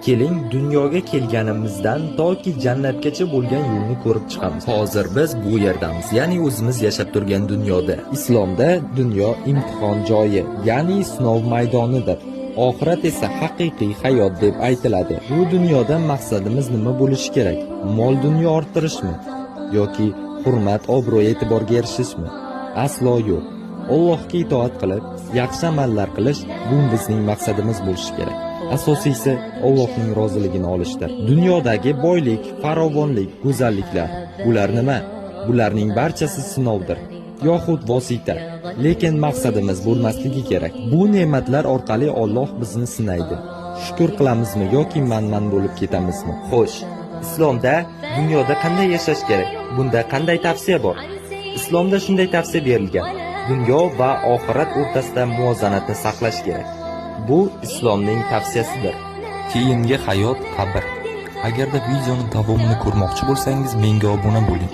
Keling, dunyoga kelganimizdan toki jannatgacha bo'lgan yo'lni ko'rib chiqamiz. Hozir biz bu yerdamiz, ya'ni o'zimiz yashab turgan dunyoda. Islomda dunyo imtihon joyi, ya'ni sinov maydonidir. Oxirat esa haqiqiy hayot deb aytiladi. Bu dunyoda maqsadimiz nima bo'lishi kerak? Mol dunyo orttirishmi yoki hurmat, obro', e'tiborga erishishmi? Aslo yo'q. Allohga itoat qilib, yaxshi amallar qilish, bu bizning maqsadimiz bo'lishi kerak. Asosiysi Allohning roziligini olishdir. Dunyodagi boylik, farovonlik, go'zalliklar, bular nima? Bularning barchasi sinovdir yoxud vosita. Lekin maqsadimiz bo'lmasligi kerak. Bu ne'matlar orqali Alloh bizni sinaydi. Shukr qilamizmi yoki manman bo'lib ketamizmi? Xo'sh, islomda dunyoda qanday yashash kerak? Bunda qanday tavsiya bor? Islomda shunday tavsiya berilgan: dunyo va oxirat o'rtasida muvozanatni saqlash kerak. Bu islomning tavsiyasidir. Keyingi hayot qabr. Agarda videoni davomini ko'rmoqchi bo'lsangiz, menga obuna bo'ling.